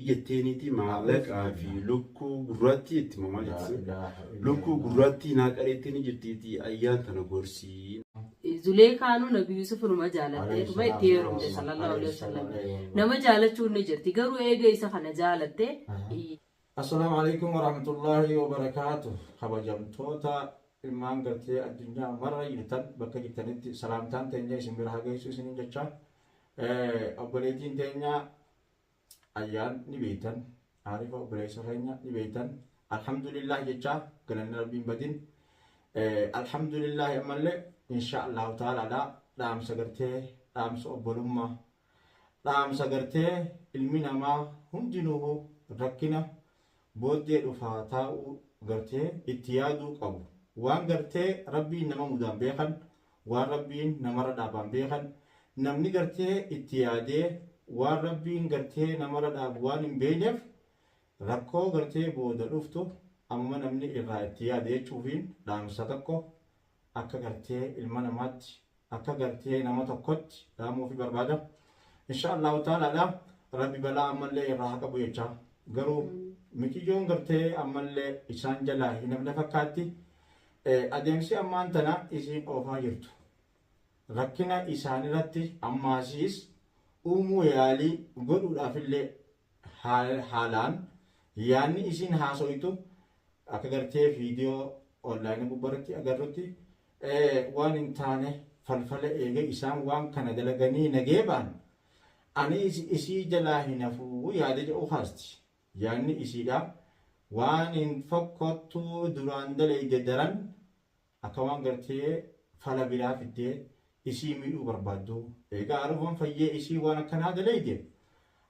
Jetteeniiti maallaqaa fi lukkuu gurraattii itti moo maal jetti? Lukkuu gurraattii naa qareettee ni jirtiiti ayyaan tana gorsii. Zuleekaanuu Nabi Yusuf numa jaalatteetuma itti heerumte sallallahu alaihi wasallam. Nama jaalachuun ni jirti garuu eega isa kana jaalatte. Assalaamu alaikum warahmatullaahi wabarakaatuh. Kabajamtoota ilmaan gartee addunyaa marra jirtan, bakka jirtanitti salaamtaan teenya isin bira haa geessu isiniin jecha. Obboleettiin teenya Ayyaan ni beektan, Aarifa obboleessa keenya ni beektan. Alhamdulillah jecha, galanni Rabbiin badin. Alhamdulillah, ammallee insha Allahu ta'ala dhaamsa gartee, dhaamsa obbolummaa, dhaamsa gartee ilmi namaa hundinuu rakkina booddee dhufaa taa'uu gartee itti yaaduu qabu. Waan gartee Rabbiin nama mudaan beekan, waan Rabbiin namarra dhaabaan beekan, namni gartee itti yaadee waan Rabbiin gartee namarra dhaabu waan hin beekneef, rakkoo gartee booda dhuftu amma namni irraa itti yaade jechuufiin dhaamsa tokko akka gartee ilma namaatti, akka gartee nama tokkotti dhaamuufi barbaada. Insha Allahu ta'alaadha, Rabbi balaa ammallee irraa haa qabu jecha. Garuu miciyyoon gartee ammallee isaan jalaa hin hafne fakkaatti. Adeemsi ammaan tana isiin oofaa jirtu rakkina isaanirratti ammaasiis uumuu yaalii godhuudhaafillee haalaan yaanni isiin haasoytu akka gartee viidiyoo onlaayinii gubbarratti agarrutti waan hin taane falfala. Eega isaan waan kana dalaganii nagee ba'an ani isii jalaa hin hafuu yaada jedhu kaasti. Yaanni isiidha waan hin fokkottuu duraan dalayde daran akka waan gartee fala biraa fiddee isii miidhuu barbaaddu. Eega Aarifoon fayyee isii waan akkanaa dalayde,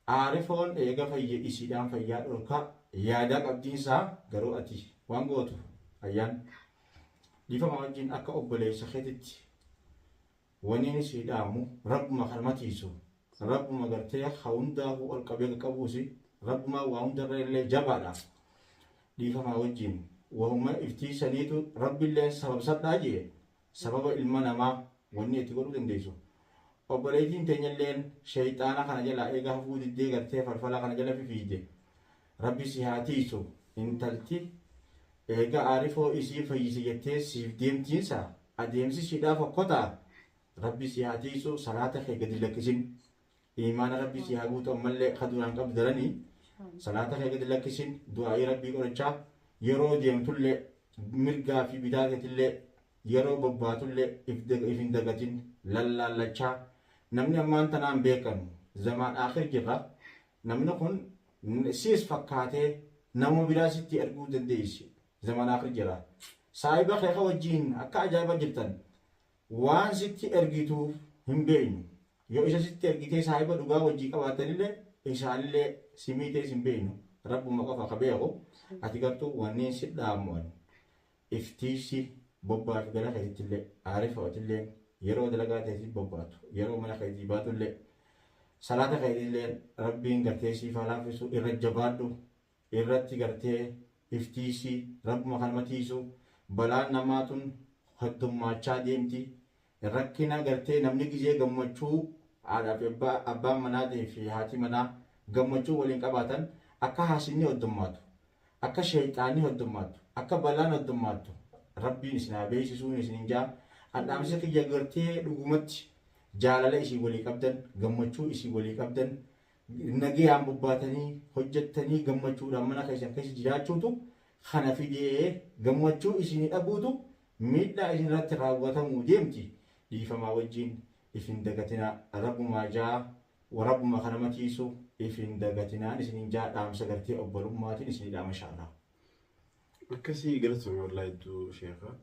Aarifoon eega fayye isiidhaan fayyaa dhorka yaadaa qabdiinsaa. Garuu ati waan gootu, Ayyaan, dhiifama wajjin, akka obboleessa keetitti waniin sii dhaamu, Rabbuma kanama tiisu, Rabbuma gartee ha hundaafuu ol qabee qaqqabuusi, Rabbumaa waa hundarra illee jabaadha. Dhiifamaa wajjin, wahuma iftiisaniitu Rabbilleen sababsadhaa jee sababa ilma namaa wanni itti godhuu dandeessu. Obboleettiin teenyalleen shayxaana kana jalaa eega hafuu diddee gartee falfala kana jala fifiide, Rabbi si haa tiisu. Intalti eega Aarifoo isii fayyise jettee siif deemtiinsa adeemsi siidhaa fokkotaa. Rabbi si haa tiisu. Salaata kee gadi lakkisin, imaana Rabbi si haa guutu, ammallee ka duraan qabdu daranii. Salaata kee gadi lakkisin, du'aa'ii Rabbii godhachaa yeroo deemtullee, mirgaa fi bitaa keetillee yeroo bobbaatullee if hin dagatin lallaallachaa. Namni ammaan tanaan beekan zamaan akhir jirra. Namni kun siis fakkaatee nama biraa sitti erguu dandeessi. Zamaan akhir jira. Saahiba kee ka wajjiin akka ajaa'iba jirtan waan sitti ergituuf hin beeknu. Yoo isa sitti ergitee saahiba dhugaa wajjii qabaatanillee, isaanillee si miitees hin beeknu. Rabbuma qofa ka beeku. Ati gartuu wanneen si dhaamu'an iftiisi bobbaa fi gara keetillee, Aarifa, yeroo dalagaa teetii bobbaatu, yeroo mana keetii baatullee, salaata keetillee Rabbiin gartee siif haa laaffisu. Irra jabaadhu, irratti gartee iftiisi, Rabbuma kanama tiisu. Balaan namaa tun heddummaachaa deemti. Rakkina gartee namni gizee gammachuu haadhaa fi abbaan manaatii fi haati manaa gammachuu waliin qabaatan akka haasinni heddummaatu, akka sheeyxaanni heddummaattu, akka balaan heddummaattu Rabbiin isin haa beeksisuun isin jaa. Dhaamsi kiyya gartee dhugumatti jaalala isii walii qabdan, gammachuu isii walii qabdan, nagayaan bobbaatanii hojjettanii gammachuudhaan mana keessan keessa jiraachuutu kana fidee. Gammachuu isinii dhabuutu miidhaa isin irratti raawwatamuu deemti. Dhiifamaa wajjin, if hin dagatinaa, Rabbumaa jaa, Rabbuma kanama tiisu, if hin dagatinaan isinin jaa. Dhaamsa gartee obbolummaatiin isinii dhaama, insha Allah. Akkasii, galatoomii wallaahi hedduu sheeka.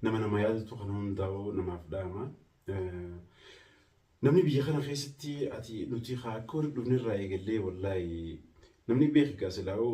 Nama nama yaadatu kana hundaa'u namaaf dhaama. Namni biyya kana keessatti ati nuti akka walitti dhufne irraa eegallee, wallaahi namni beekaa silaa'u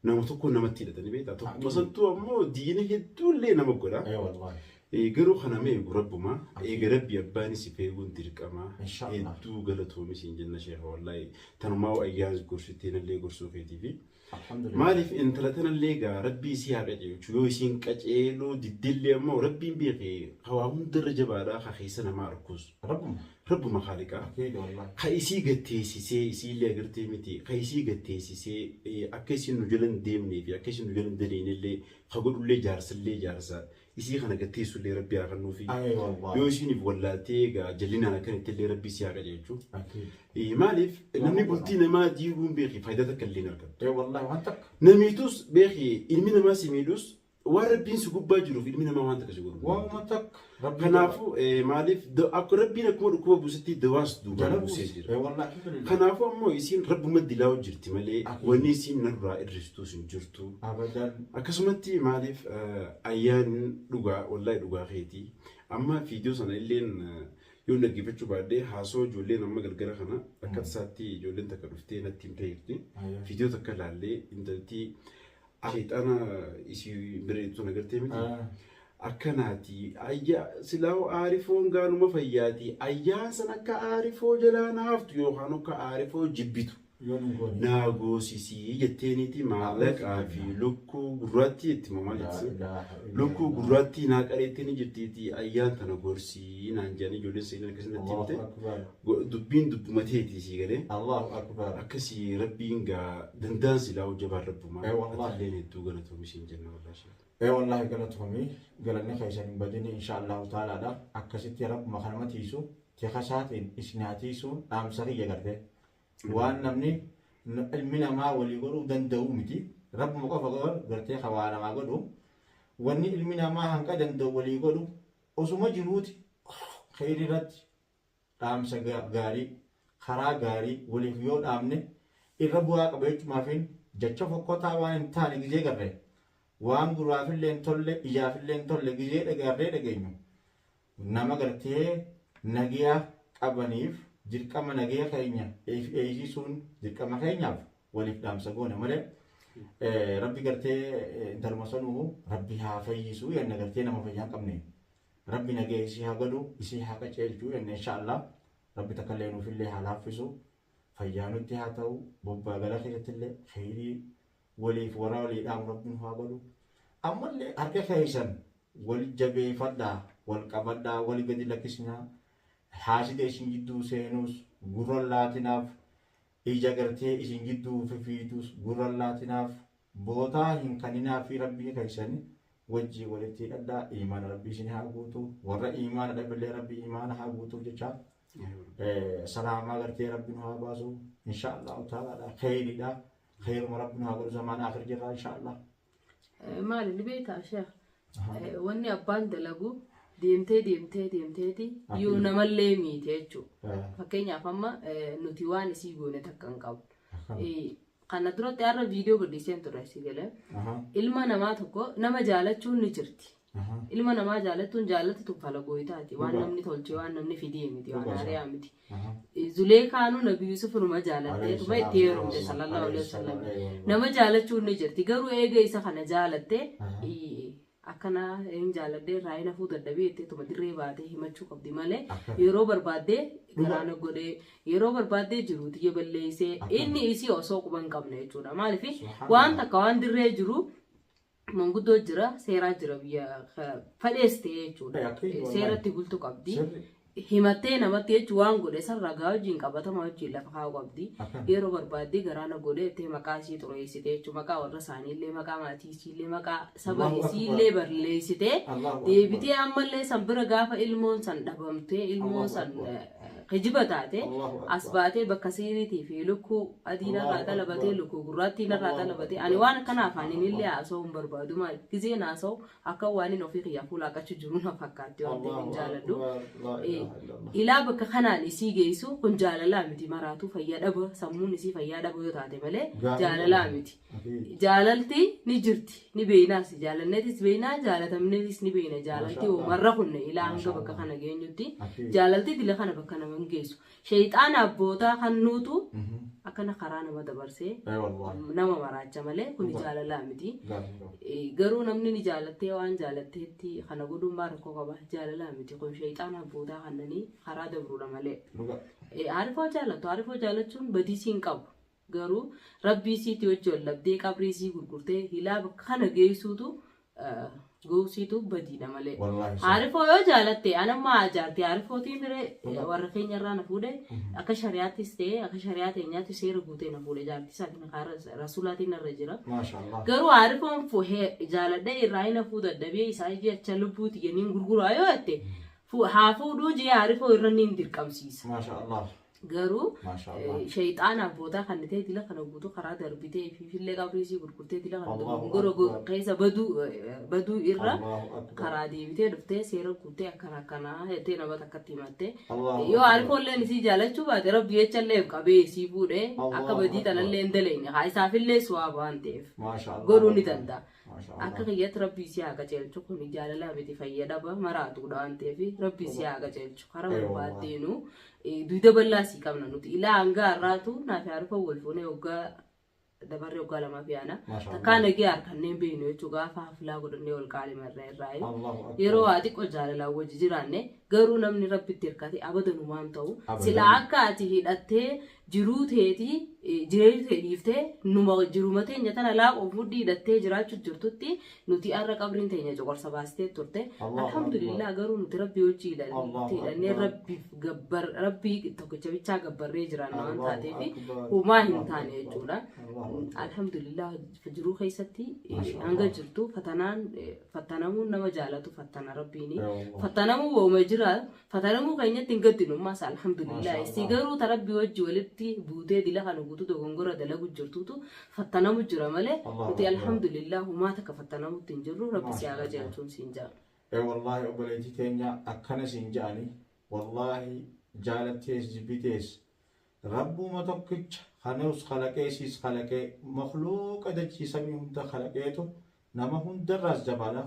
nama tokko namatti hidhatanii beektaa. Tokkuma santuu ammoo diina hedduullee nama godha. Ee wallahi. Garuu kana mee eegu rabbuma eega rabbi abbaan si eeguun dirqama. Inshaallah. Hedduu galatoomi siin jenna sheekha, wallaahi tanumaa ayyaan gorsitee nallee gorsuu keetiifi. Alhamdulillah. Maaliif intala tanallee egaa rabbii isii haa qajeelchu, yoo isiin qaceeluu diddillee ammoo rabbiin beekee hawaa hundarra jabaadhaa ka keessa namaa arkus. Rabbuma. Rabbuma haaliqaa. Akiid wallahi. Ka isii gatteessisee isiillee agartee miti, ka isii gatteessisee akka isiin nu jala hin deemnee fi akka isiin nu jala hin daleynellee ka godhullee jaarsallee jaarsa isii kana gatteessullee rabbi haa kennuufi. Ay wallahi. Yoo isiiniif wallaaltee egaa jallinaan akkanatti illee rabbi isii haa qajeelchu. Akiid. Maaliif namni bultii namaa diiguun beeki faayidaa takka illee hin argatu. Ee wallahi waan takka. Namiitus beeki ilmi namaa si miidhus waan rabbiin si gubbaa jiruuf ilmi namaa waan takka si godhu. Waanuma takka. Rabbi Kanaafuu maaliif akka rabbiin akkuma dhukkuba buusetti dawaas duubaan jala buusee buuse. jira. Ee wallahi alhamdulillah. Kanaafuu ammoo isiin rabbuma dilaa jirti malee wanni isiin narraa irristuus hin jirtu. Abadan. Akkasumatti maaliif ayyaan dhugaa wallahi dhugaa keetii amma viidiyoo sana illeen yoo dhaggeeffachuu baadhee haasoo ijoolleen amma galgala kana akka tasaatti ijoolleen takka dhuftee natti himtee jirti. Viidiyoo takka ilaallee intalti sheexana isii bira tun agartee miti. Akkanaati ayyaa silaa aarifoon gaanuma fayyaati ayyaan san akka aarifoo jalaa naaftu yookaan akka aarifoo jibbitu. Yoo nu goone. Naa goosisii jetteeniiti maallaqaa fi lukkuu gurraattii itti mamaa jetti. Lukkuu gurraattii naa qareettee jirtiiti ayyaan tana gorsii naan jedhanii ijoolleen seenaa akkasii natti Allahu himte. akbar. Dubbiin dubbumateeti sii galee. Allahu akbar. Akkasii rabbiin gaa danda'an silaa hojjabaan rabbumaa. Eh, wallahi. Atilleen hedduu galatoomi siin jenna wallahi. Ee wallahi galatoomii, galanni keessan hin badini insha Allahu taalaadha. Akkasitti rabbuma kanama tiisu teekasaatiin isin haa tiisu dhaamsa kiyya gartee. Waan namni ilmi namaa walii godhuu danda'u miti. Rabbuma qofa gartee ka waa namaa godhu. Wanni ilmi namaa hanqa danda'u walii godhu osuma jiruuti kheyri irratti dhaamsa gaarii karaa gaarii waliif yoo dhaamne irra bu'aa qaba jechumaafin jecha fokkotaa waan hin taane gizee garree waan gurraafillee hin tolle ijaafillee hin tolle gizee dhagarree dhageenyu nama gartee nagiyaa qabaniif dirqama nagiya keenya eeysisuun dirqama keenyaaf waliif dhaamsa goone malee rabbi gartee intaluma sanuu rabbi haa fayyisuu yenna gartee nama fayyaa hin qabne rabbi nagaya isii haa godhu isii haa qaceelchuu yenna insha Allah rabbi takkallee nuufillee haa laaffisu fayyaa nutti haa ta'u bobbaa gala keessattillee kheyrii waliif warra walii dhaamu rabbi nu haa godhu ammallee harka keessan wal jabeeffadhaa wal qabadhaa wal gadi lakkisinaa haasida isin jidduu seenuus gurra laatinaaf ija gartee isin jidduu fifiitus gurra laatinaaf bootaa hin kaninaa fi rabbii keessan wajjii walitti hidhadhaa imaana rabbii isin haa guutu warra imaana dhabillee rabbii imaana haa guutuuf jecha salaamaa gartee rabbi nu haa baasu insha Allahu taalaadha kheyriidha kheyruma rabbi nu haa godhu zamaan akhir jirra insha Allah. Maali ni beektaa sheekh, wanni abbaan dalagu deemtee deemtee deemteeti yoo namallee miite jechuudha. Fakkeenyaaf amma nuti waan isii goone takka hin qabnu. Kana duratti har'a viidiyoo gadhiiseen ture asii galee. Ilma namaa tokko nama jaalachuun ni jirti. Ilma namaa jaalachuun jaallattu falagooyitaati. Waan namni tolche waan namni fidee miti waan haariyaa miti. Zuleekaanuu Nabi Yusuf numa jaalatteetuma itti heerumte sallallahu alaihi wasallam. Nama jaalachuun ni jirti. Garuu eega isa kana jaalatte akkana hin jaaladhee irraa hin hafuu dadhabee jetteetuma dirree baatee himachuu qabdi malee yeroo barbaaddee garaana godhee yeroo barbaaddee jiru tiyya balleessee inni isii osoo quba hin qabne jechuudha. Maaliif waan takka waan dirree jiru manguddoo jira seeraa jira biyya fadhees ta'e jechuudha. Seeratti bultu qabdi. Himattee namatti jechuun waan godhe san ragaa wajjin qabatama wajjin lafa kaa'uu qabdi. Yeroo barbaaddee garaana godhee jettee maqaa isii xureessite jechuun maqaa warra isaaniillee maqaa maatii isiillee maqaa saba isiillee balleessitee deebitee ammallee san bira gaafa ilmoon san dhabamtee ilmoon san kijiba taate as baatee bakka siiriitii fi lukkuu adii narraa xalabatee lukkuu gurraattii narraa xalabatee ani waan akkana afaaniin illee haasa'uu hin barbaadu maali gizeen haasa'u akka waan inni ofii kiyyaa fuula aqachu jiru na fakkaatti waan ta'eef hin jaaladhu. Ilaa bakka kanaan isii geessu kun jaalalaa miti maraatu fayyaa dhaba sammuun isii fayyaa dhaba yoo taate malee jaalalaa miti. Jaalalti ni jirti ni beeynaas jaalanneetis beeynaa jaalatamneetis ni beeyna jaalalti marra kunne ilaa hanga bakka kana geenyutti jaalalti dila kana bakka nama hin geessu. Sheexaan abbootaa kan nuutu Akkana karaa nama dabarsee Ee wallaahi. nama maraacha malee kuni Dhugaa. jaalalaa miti. Gaarii qabu. Garuu namni ni jaalattee waan jaalatteetti kana godhuun maal rakkoo qaba? Jaalalaa miti kun shayxaana abbootaa kannanii karaa dabruudha malee. Dhugaa. Arifoo jaalattu, arifoo jaalachuun badii siin qabu. Garuu rabbii isiitti wajji wal dhabdee qabrii isii gurgurtee hilaa bakka kana geessuutu goosiitu badiidha malee. Wallaahi. Arifoo yoo jaalatte anamma jaartii arifootiin miree warra keenya irraa na fuudhe, akka shari'aattis ta'e akka shari'aa teenyaatti seera guutee na fuudhe, jaartii isaatiin karaa rasuulaatiin irra jira. Maasha Allah. Garuu arifoon fuhee jaaladhee irraa hin hafuu dadhabee isaa jecha lubbuuti jenniin gurguraa yoo jette, haa fuudhuu jee arifoo irra niin dirqamsiisa. Maasha Allah. Garuu Maasha Allah. Shayxaana abbootaa kan ta'e dila kana guutuu karaa darbitee fiifillee qabrii isii gurgurtee dila kana Allahu dogongora Akbar. keessa baduu irra Allahu Akbar. karaa deebitee dhuftee seera guuttee akkana akkanaa jettee nama takkatti himattee Allahu yoo Akbar. arifoolleen isii jaalachuu baate rabbi jechallee qabee isii fuudhee akka Allahu badii Akbar. tanallee hin daleenye haa isaafillee su'aa waan ta'eef Maasha Allah. godhuu ni danda'a. Maasha Allah. Akka kiyyatti rabbi isii haa qajeelchu, kun jaalalaa miti, fayyadama maraatuudha waan ta'eef rabbi isii haa qajeelchu karaa Eewwa. barbaaddeenu duyda bal'aa sii qabna nuti ilaa hanga har'aatu naaf arifoo wal fuunee waggaa dabarree waggaa 2 fi aana Maasha Allah. takkaa nagee harkanneen beeknu jechuu gaafa haflaa godhannee wal qaalimarra irraa. Allahu Akbar. Yeroo waa xiqqoo jaalalaan wajji jiraanne, garuu namni rabbitti hirkate abadanumaan ta'u Abadan. sila akka ati hidhattee jiruu teetii jireenya tee dhiiftee numa jiruma teenya tana laaqoof mudhii hidhattee jiraachuu jirtutti nuti har'a qabriin teenya coqorsa baastee turte. Allahu Alhamdulillah, garuu nuti rabbii hojii Allahu hidhannee Akbar. rabbiif gabbar rabbii tokkicha bichaa gabbarree jiraanna waan Allahu taateef Akbar. homaa hin Allahu taane Akbar. jechuudha. Allahu Akbar. Alhamdulillah, jiruu keessatti Masha hanga Allah. jirtu fatanaan fattanamuun nama jaalatu fattana rabbiini. Eewwa. Fattanamuu wooma jira, fattanamuu keenyatti hin gaddinu ammas alhamdulillah. Masha Si Allah. garuu ta rabbii wajji walitti buutee dila kana guutuu dogongora dalagu jirtutu fattanamu jira malee Allahu nuti Akbar. alhamdulillah humaa takka fattanamutti hin jirru, rabbi si Masha haa Allah. qajeelchuun siin jaa. Ee wallaahi, obboleettii teenya akkana siin jedhani, wallaahi jaalattees jibbitees rabbuma tokkicha kanus kalaqee siis kalaqee makluuqa dachii samii hunda kalaqeetu nama hundarraas jabaadha.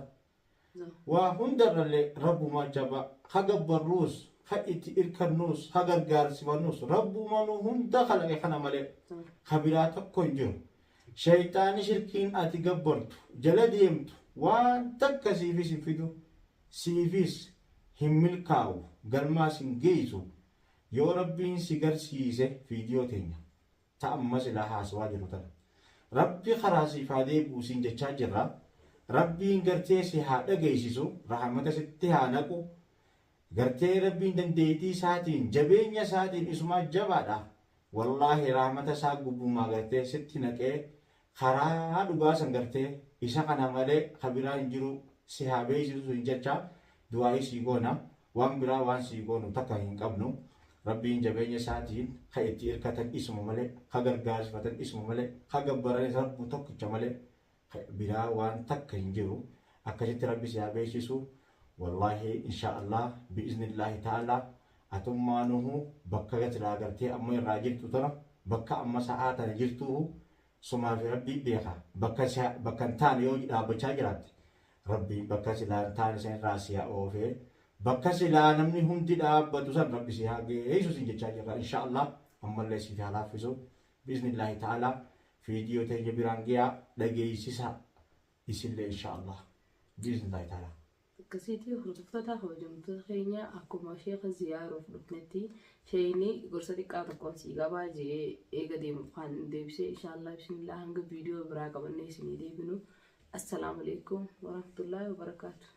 Waa hundarrallee rabbuma jaba ha gabbarruus, ha itti irkannuus, ha gargaarsifannuus rabbuma nu hunda kalaqe kana malee ka biraa tokko hin jiru. Shayxaani shirkiin ati gabbartu jala deemtu waan takka siifis hin fidu, siifis hin milkaa'u, galmaas hin geessu. Yoo rabbiin si garsiise viidiyoo teenya ta amma silaa haasawaa jiru tana. Rabbi karaa siif haa deebi'u siin jechaa jirra. Rabbiin gartee si haa dhageessisu, rahmata sitti haa naqu. Gartee rabbiin dandeettii isaatiin, jabeenya isaatiin isumaa jabaadha. Wallaahi rahmata isaa gubbummaa gartee sitti naqee karaa dhugaa san gartee isa kana malee ka biraa hin jiru si haa beeksisu hin jecha du'aa'ii sii goona. Waan biraa waan sii goonu takka hin qabnu. Rabbiin jabeenya isaatiin ka itti hirkatan isuma malee, ka gargaarsifatan isuma malee, ka gabbaran rabbu tokkicha malee ka biraa waan takka hin jiru. Akkasitti rabbi si haa beeksisu. Wallaahi insha Allah bi'iznillaahi ta'ala atummaanuhu bakka silaa gartee amma irraa jirtu tana, bakka amma sa'aa tana jirtuhu sumaa fi rabbii beeka. Bakka hin taane yoo dhaabbachaa jiraatte, rabbiin bakka silaa hin taane san irraa si haa oofee bakka silaa namni hundi dhaabbatu san rabbi si haa geessu sin jechaa jirra. Insha Allah ammallee siif haa laaffisu bi'iznillaahi ta'ala. Viidiyoo teenya biraan gayaa dhageessisa isillee insha Allah bi'iznillaahi ta'ala. Akkasitti hordoftoota kabajamtoota keenya, akkuma sheeka ziyaaruuf dhufnetti sheeyni gorsa xiqqaa tokkoon sii qabaa jee eega deemuuf kan deebisee inshaallah bismillah hanga viidiyoo biraa qabannee isinii deebinu, assalaamu alaikum warahmatullaahi wabarakaatu.